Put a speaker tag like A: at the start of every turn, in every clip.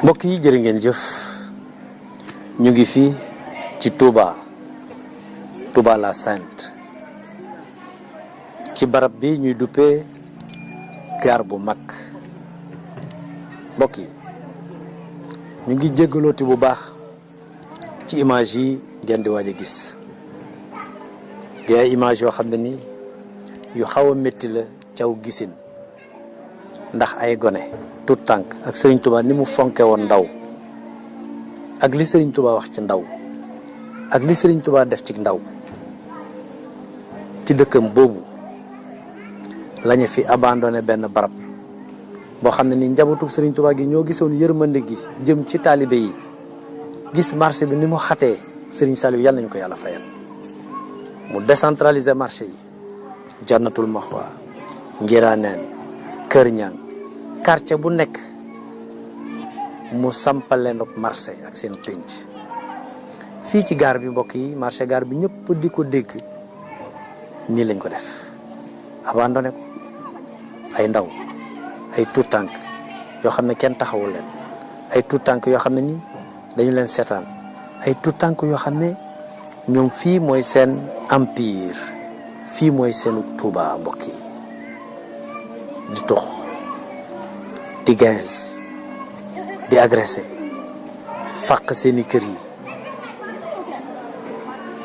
A: mbokk yi jërë ngeen jëf ñu ngi fii ci Touba la Sainte ci barab bi ñuy duppee gaar bu mag mbokk yi ñu ngi jéggalooti bu baax ci image yi ngeen di waaj a gis di ay image yoo xam ne ni yu xaw a métti la caw gisin ndax ay gone tout tànk ak Serigne Touba ni mu fonke woon ndaw ak li Serigne Touba wax ci ndaw ak li Serigne Touba def ci ndaw ci dëkkam boobu lañu fi abandonné benn barab boo xam ne ni njabootu Serigne Touba gi ñoo gisoon yërmande gi jëm ci taalibe yi gis marché bi ni mu xatee Serigne Saliou yàlla nañu ko yàlla fayal mu décentraliser marché yi Jannatul Mahwa Ngiraneen Kër Ñang quartier bu nekk mu sampaleen op marché ak seen pénc fii ci gaar bi mbokk yi marché gaar bi ñëpp di ko dégg nii lañ ko def abandonné ko ay ndaw ay tuut tànk yoo xam ne kenn taxawul leen ay tuut tànk yoo xam ne nii dañu leen seetaan ay tuut tànk yoo xam ne ñoom fii mooy seen empire fii mooy seenu Touba mbokk yi di tux di gaz di agressé fàq seeni kër yi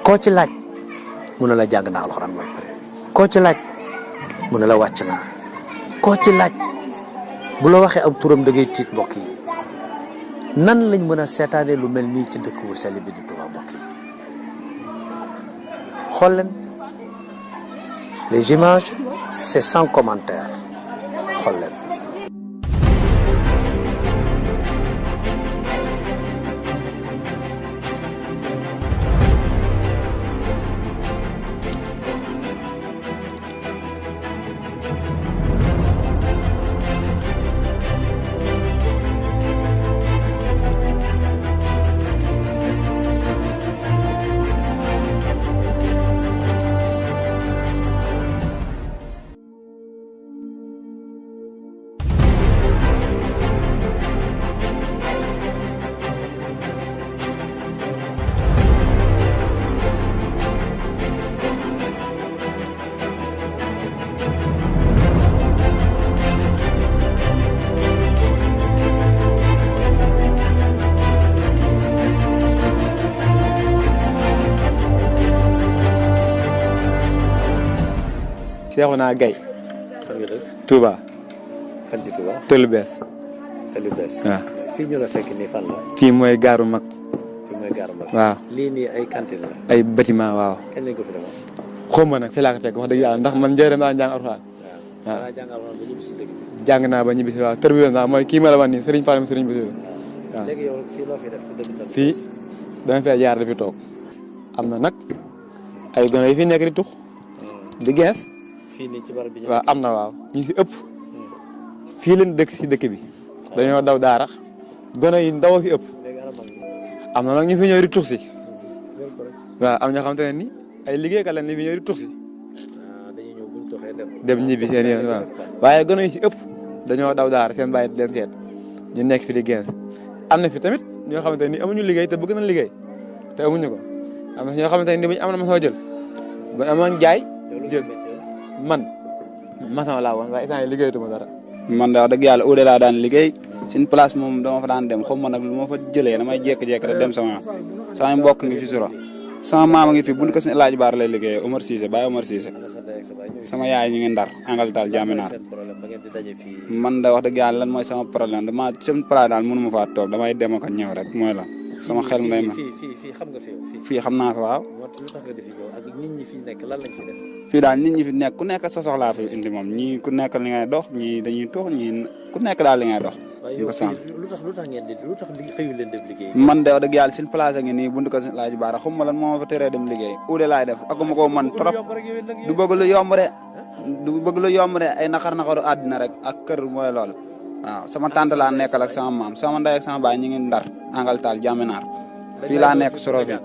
A: koo ci laaj mu ne la jàng naa alxuraan ba pare koo ci laaj mu ne la wàcc naa koo ci laaj bu la waxee ab turam da ngay tiit mbokk yi nan lañ mën a seetaanee lu mel nii ci dëkk bu sell bi di Touba mbokk yi xool leen les images c'est sans commentaire xool leen
B: Seexuna Gay
A: xam nga dëgg
B: Touba
A: fan ci Touba
B: Tëlu Bees
A: waaw fii ñu la fekk nii fan la
B: fii mooy gaaru mag
A: fii mooy gaaru mag
B: waaw
A: lii nii ay cantine la
B: ay bâtiment waaw
A: kenn lañ ko fi demoon
B: xawma nag fi laa ko fekk wax dëgg yàlla ndax man njëriñ laa jàng alxuraan
A: waaw jàng alxuraan ba ñibbi si dëkk bi
B: jàng naa ba ñibbi si waaw tërbiyo naa mooy kii ma la wax nii Serigne Fall Serigne Bassirou waaw
A: léegi yow fii loo fi def ci dëkk
B: fii dama fee jaar dafi toog am na nag ay gone yi fi nekk di tux di gees
A: fii nii ci barab bi
B: waaw am na waaw ñu si ëpp fii leen dëkk si dëkk bi dañoo daw daara gone yi ndaw fi ëpp am na nag ñu fi ñëw di tux si waaw am ñoo xamante ne ni ay liggéeykat lañ ni fi ñëw di tux si dem ñibbi seen yoon waaw waaye gone yi si ëpp dañoo daw daara seen bàyyi leen seet ñu nekk fi di gens am na fi tamit ñoo xamante ni amuñu liggéey te bëgg nañ liggéey te amuñu ko am na ñoo xamante ni buñ am na ma soo jël ba amoon jaay jël man maçon laa woon waaye instant yi liggéeyatuma dara.
C: man de wax dëgg yàlla au delà daan liggéey suñ place moom dama fa daan dem xaw ma nag lu ma fa jëlee damay jékki-jékki rek dem sama mbokk ngi fi suro sama maama ngi fi buñ ko si laaj baar lay liggéeyee Omar Cissé Baye Omar Cissé sama yaay ñu ngi ndar Angaltal Jaminaar man de wax dëgg yàlla lan mooy sama problème dama seen place daal mënu ma faa toog damay dem ak ñëw rek mooy la sama xel mu lay ma fii xam naa fa waaw fii daal nit ñi fi nekk ku nekk sa soxlaa fi indi moom ñii ku nekk li ngay dox ñii dañuy tox ñii ku nekk daal li ngay dox. ñu ko sant
A: lu tax ngeen di lu tax xëyu leen dem liggéey.
C: man de wax dëgg yàlla seen place a ngi nii buntu ko laaj baara xam ma lan moo ma fa teree dem liggéey uude laay def ak ma ko man trop du bëgg lu yomb de du bëgg lu yomb de ay naqaru àddina rek ak kër mooy loolu waaw sama tante laa nekkal ak sama maam sama ndey ak sama baay ñu ngi ndar Angaltal Jaminaar fii laa nekk soro fi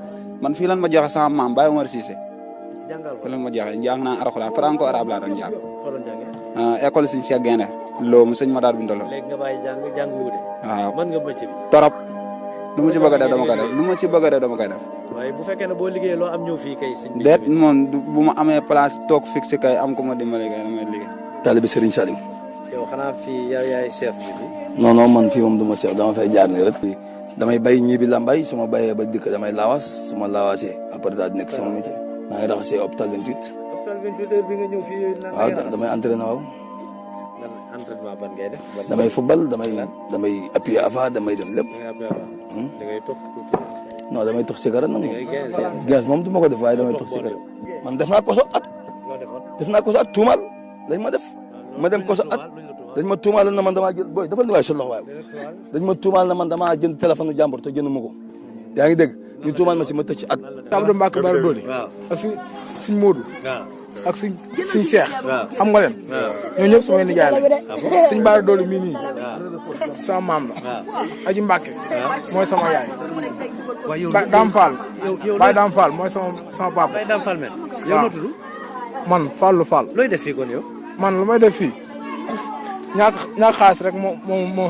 C: man fii lan ma joxe sama maam Baye Omar Cissé fii lan ma joxe jàng naa alxuraan franco arabe laa doon jàng école Serigne Cheikh Gaïndé loo mu sëñ Mataar Binta Lo.
A: léegi nga bàyyi jàng wuute.
C: waaw
A: mën nga mëcc bi.
C: torop lu ma ci bëgg a def dama koy def lu ma ci bëgg a def dama koy def.
A: waaye bu fekkee ne boo liggéeyee loo am ñëw fii kay. sëñ bi
C: déet moom bu ma amee place toog fixe kay am ko ma dimbale kay damay liggéey.
D: taalibe Serigne Saliou.
A: yow xanaa fii yow yaay chef bi fii.
D: non non man fii moom du ma chef dama fay jaar nii rek. damay bay ñibi lambay su ma bayee ba dikk damay laawas su ma laawaasee après daal di nekk sama métier. maa ngi raxasee hôpital 28.
A: hôpital 28 heure bi nga ñëw fii.
D: waaw damay entraîné waaw.
A: lan entraînement ban ngay def.
D: damay football damay appuyer avant damay dem lépp.
A: da ngay toog tuuti.
D: non damay tox cigarette nag moom. gaz moom du ma ko def waaye damay tox cigarette. man def naa koso at. def naa koso at tuumal lañ ma def. ma dem koso at dañ ma tuumal na man damaa jël booy dafa ni waay sa loxo waay. dañ ma tuumal na man damaa jënd téléphone jàmbur te jënd ma ko. yaa ngi dégg ñu tuumal ma si ma tëj ci at.
E: Abdou Mbacke Bara Dolly. ak suñ Modou. ak suñ Cheikh. xam nga leen. ñoo ñëpp samay nijaay la. suñ Bara Dolly mii nii. sama maam la. aji Mbacke. mooy sama yaay. Dame Fall. Baye Dame Fall mooy sama papa.
A: Baye Dame Fall mel. yow noo tudd.
E: man Fallou Fall.
A: looy def fii kon yow.
E: man lu may def fii. ñàkk xaalis rek moo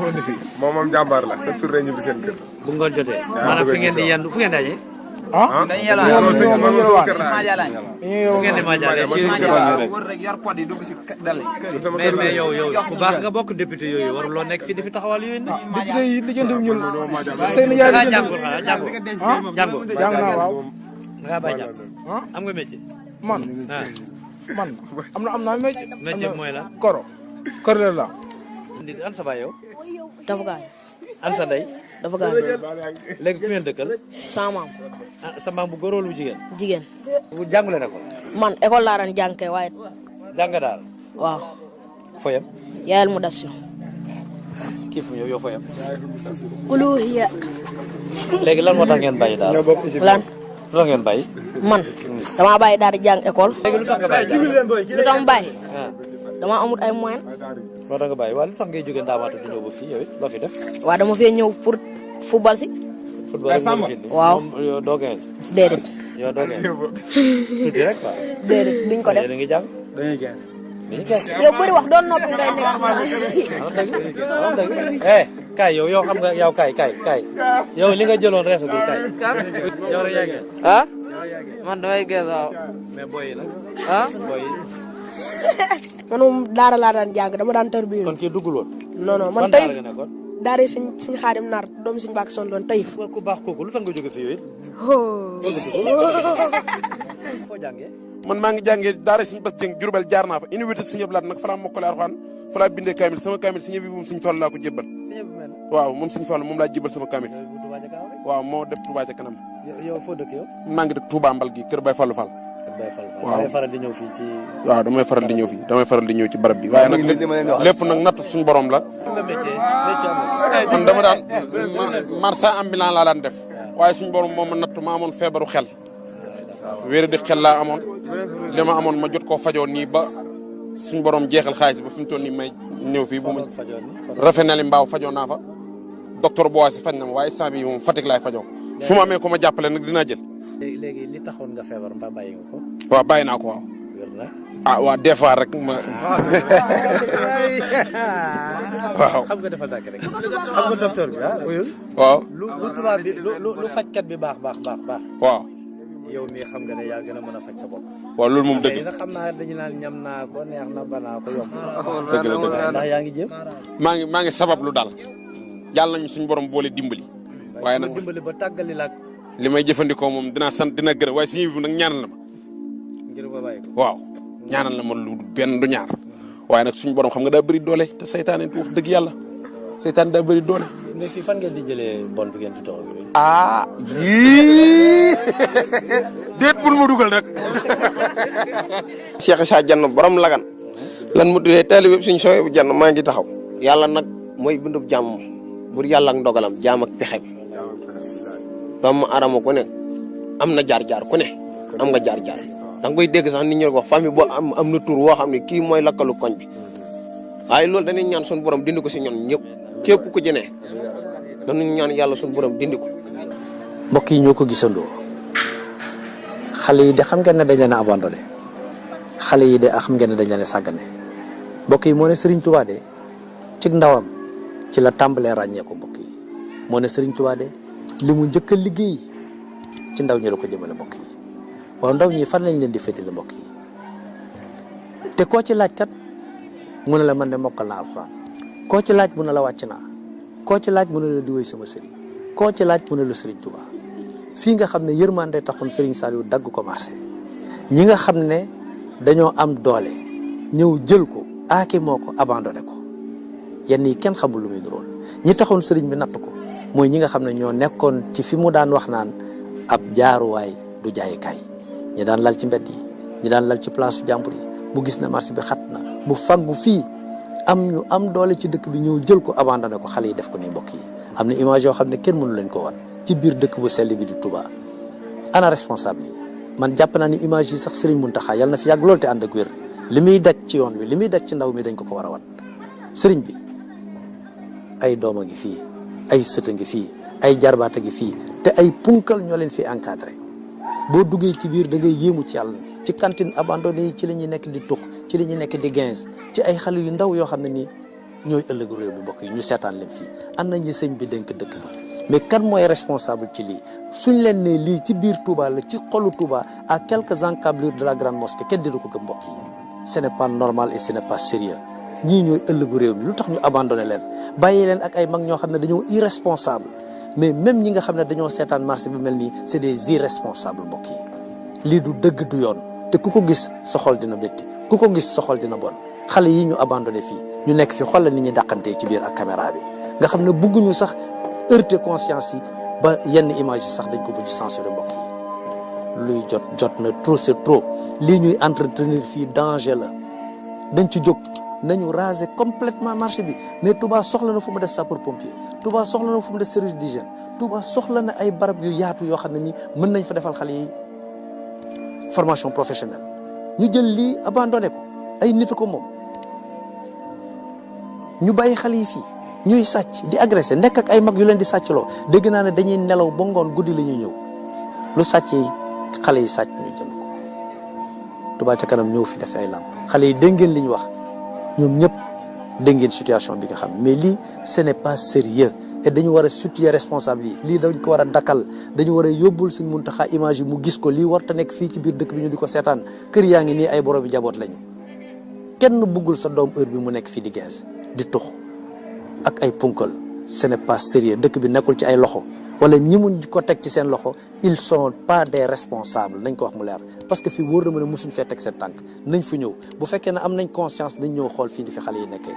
E: indi fii.
F: moom jàmbaar la chaque jour ñibbi seen kër.
A: bu ngoon jotee. maanaam fi ngeen di yendu fu ngeen dajee.
E: dañuy yalwaan fu
A: ngeen di maajaale ci mais yow fu baax nga bokk député yooyu waruloo nekk fii di fi taxawal yooyu nag.
E: député yi lijjanti ñun seen yaay
A: da ngaa jàngul xanaa jàngoo.
E: jàng naa waaw.
A: da ngaa bàyyi jàng. am nga métier.
E: man am naa métier.
A: métier mooy la.
E: kër la.
A: an sa baay yow.
G: dafa gaañ.
A: an sa ndey.
G: dafa gaañ.
A: léegi ku ngeen dëkkal.
G: sama maam.
A: sa maam bu góor wala bu jigéen.
G: jigéen.
A: bu jàngule na ko.
G: man école laa daan jàng kay waaye.
A: jàng daal.
G: waaw.
A: foyam.
G: yaayal mu das yo.
A: kii fu yow foyam.
G: uluhiya.
A: léegi lan moo tax ngeen bàyyi daal.
G: lan.
A: lu tax ngeen bàyyi.
G: man damaa bàyyi daal di jàng école.
A: léegi lu tax nga bàyyi daal.
G: lu tax mu bàyyi. damaa amut ay moyen.
A: moo tax nga bàyyi waaye lu tax ngay jógee Ndaamaatu di ñëw ba fii yow it loo fi def.
G: waaw dama fee ñëw pour football si.
A: football rek moo fi indi.
G: waaw
A: yow doo gën.
G: déedéet.
A: yow doo gën tuuti rek quoi.
G: déedéet duñ ko def.
A: yéen a ngi jàng.
B: dañuy gees.
A: dañuy gees.
G: yow bëri wax doon noppi ngay nekk.
A: kaay yow xam nga yow kaay yow li nga jëloon reesagul kaay. yow rek yaa ngi.
H: ah man damay gees waaw.
A: mais boy yi nag. boy yi.
I: man moom daara laa daan jàng dama daan tër bi
A: kon kii duggul woon.
I: non man tey daara suñ xaadim naar doomu suñ bàkk son doon tey.
A: ku baax kooku lu tax nga jóge fi yooyu. foo jàngee.
F: man maa ngi jàngee daara suñu bas jëng Jurbel jaar naa fa université Sëñ Abdu Lahat nag fa laa mokkale Alxuraan fa laa bindee kaamil sama kaamil Sëñ bi moom Sëñ Fallu laa ko jébbal. waaw moom Sëñ Fallu moom laa jébbal sama kaamil. waaw moo def Touba ca kanam.
A: yow foo dëkk yow.
F: maa ngi dëkk Touba Mbal gi kër Baye Fallou Fall.
A: waaw damay faral di ñëw fii ci.
F: waaw damay faral di ñëw fii damay faral di ñëw ci barab bi waaye nag lépp nag natt suñu borom la. man dama daan marchand ambulant laa daan def waaye suñu borom moom ma natt ma amoon feebaru xel. wéer di xel laa amoon li ma amoon ma jot koo fajoo nii ba suñu borom jeexal xaalis ba fi mu toll nii may ñëw fii bu ma rafet na li mbaaw fajoo naa fa docteur Boissy faj na ma waaye instant bi moom Fatick laay fajoo su ma amee ko ma jàppale nag dinaa jël.
A: léegi li taxoon nga feebar mbaa bàyyi nga ko.
F: waaw bàyyi naa ko waaw.
A: wér na.
F: waaw des fois rek ma. waaw.
A: xam nga defal dàkk rek. xam nga docteur bi uyul.
F: waaw.
A: lu tubaab bi lu fajkat bi baax.
F: waaw.
A: yow mii xam nga ne yaa gën a mën a faj sa bopp.
F: waaw loolu moom dëgg
A: la xam naa dañu naan ñam naa ko neex na banaa ko yomb.
F: dëgg la
A: ndax yaa ngi jéem.
F: maa ngi sabab lu daal yàlla nañu suñu borom boole dimbali. waaye nag
A: dimbali ba tàggali la
F: li may jëfandikoo moom dinaa sant dina gërëm waaye suñu bi nag ñaanal na ma.
A: ngir ba bàyyi ko.
F: waaw ñaanal na ma lu benn du ñaar waaye nag suñu borom xam nga daa bëri doole te saytaane wax dëgg yàlla saytaane daa bëri doole.
A: mais fii fan ngeen di jëlee bon bi ngeen di toog.
F: yii déet bul ma dugal nag.
H: Cheikh Issa Diagne borom lagan lan mu tuddee taalibe bi suñu sooy bu Diagne maa ngi taxaw. yàlla nag mooy bindub jàmm bur yàlla ak ndogalam jaam ak pexem doomu aadama ku ne am na jaar-jaar ku ne am nga jaar-jaar da nga koy dégg sax nit ñi wax famille boo am na tur woo xam ne kii mooy lakkalu koñ bi waaye loolu dañuy ñaan suñu borom dindi ko si ñun ñëpp képp ku ci ne dañuy ñaan yàlla suñu borom dindi ko.
A: mbokk yi ñoo ko gisandoo xale yi de xam ngeen ne dañ leen a abandonné xale yi de xam ngeen ne dañ leen a sàggane mbokk yi moo ne Serigne Touba de ci ndawam ci la tàmbalee ràññee ko mbokk yi moo ne Serigne Touba de li mu njëkk a liggéey ci ndaw ñi la ko jëmale mbokk yi waaw ndaw ñi fan lañ leen di féetale mbokk yi te koo ci laaj kat mu ne la man de mokkal naa alxuraan koo ci laaj mu ne la wàcc naa koo ci laaj mu ne la di wéy sama sëriñ koo ci laaj mu ne la Serigne Touba fii nga xam ne yërmande taxoon Serigne Saliou dagg ko marché ñi nga xam ne dañoo am doole ñëw jël ko aaki moo ko abandonné ko yenn yi kenn xamul lu muy durool ñi taxoon sëriñ bi natt ko mooy ñi nga xam ne ñoo nekkoon ci fi mu daan wax naan ab jaaruwaay du jaayikaay ñi daan lal ci mbedd yi ñi daan lal ci place su jàmbur yi mu gis ne marché bi xat na mu faggu fii am ñu am doole ci dëkk bi ñëw jël ko abandonné ko xale yi def ko ni mbokk yi am na image yoo xam ne kenn mënu leen ko wan ci biir dëkk bu sell bi di Touba ana responsable yi man jàpp naa ni image yi sax Serigne Mountakha yàlla na fi yàgg loolu te ànd ak wér li muy daj ci yoon wi li muy daj ci ndaw mi dañ ko war a wan Serigne bi ay doom a ngi fii ay sët a ngi fii ay jarbaat a ngi fii te ay punkal ñoo leen fi encadré boo duggee ci biir da ngay yéemu ci yàlla ci cantine abandonné yi ci la ñuy nekk di tux ci la ñuy nekk di gens ci ay xale yu ndaw yoo xam ne nii ñooy ëllëgu réew mi mbokk yi ñu seetaan leen fii am nañu sëñ bi dénk dëkk bi mais kan mooy responsable ci lii suñ leen ne lii ci biir Touba la ci xolu Touba à quelques encablures de la grande mosquée kenn dina ko gëm mbokk yi ce n'est pas normal et ce n'est pas sérieux ñii ñooy ëllëgu réew mi lu tax ñu abandonné leen bàyyi leen ak ay mag ñoo xam ne dañoo irresponsable mais même ñi nga xam ne dañoo seetaan marché bi mel nii c'est des irresponsables mbokk yi lii du dëgg du yoon te ku ko gis sa xol dina métti ku ko gis sa xol dina bon xale yi ñu abandonné fii ñu nekk fi xoolal nit ñi dàqantee ci biir ak caméra bi nga xam ne bugguñu sax heurter conscience yi ba yenn image yi sax dañ ko bëgg censurer mbokk yi luy jot na trop c'est trop lii ñuy entretenir fii danger la dañ ci jóg nañu raser complètement marché bi mais Touba soxla na fu mu def sapeur pompier Touba soxla na fu mu def service d'hygiène Touba soxla na ay barab yu yaatu yoo xam ne nii mën nañ fa defal xale yi formation professionnelle ñu jël lii abandonné ko ay nit ko moom ñu bàyyi xale yi fii ñuy sàcc di agressé nekk ak ay mag yu leen di sàccloo dégg naa ne dañuy nelaw ba ngoon guddi la ñuy ñëw lu sàcc yi xale yi sàcc ñu jënd ko Touba ca kanam ñëw fi def ay lamp xale yi dégg ngeen li ñu wax ñoom ñëpp dégg ngeen situation bi nga xam mais lii ce n'est pas sérieux et dañu war a situer responsable yi lii dañ ko war a dakkal dañu war a yóbbul Sëñ Muntaxa image yi mu gis ko lii warta nekk fii ci biir dëkk bi ñu di ko seetaan kër yaa ngi nii ay borom bi jaboot lañu kenn bëggul sa doom heure bi mu nekk fii di gens di tux ak ay punkal ce n'est pas sérieux dëkk bi nekkul ci ay loxo wala ñi mun ko teg ci seen loxo ils sont pas des responsables nañ ko wax mu leer parce que fii wóor na ma ne mosuñ fee teg seen tànk nañ fu ñëw bu fekkee ne am nañ conscience nañ ñëw xool fii di fi xale yi nekkee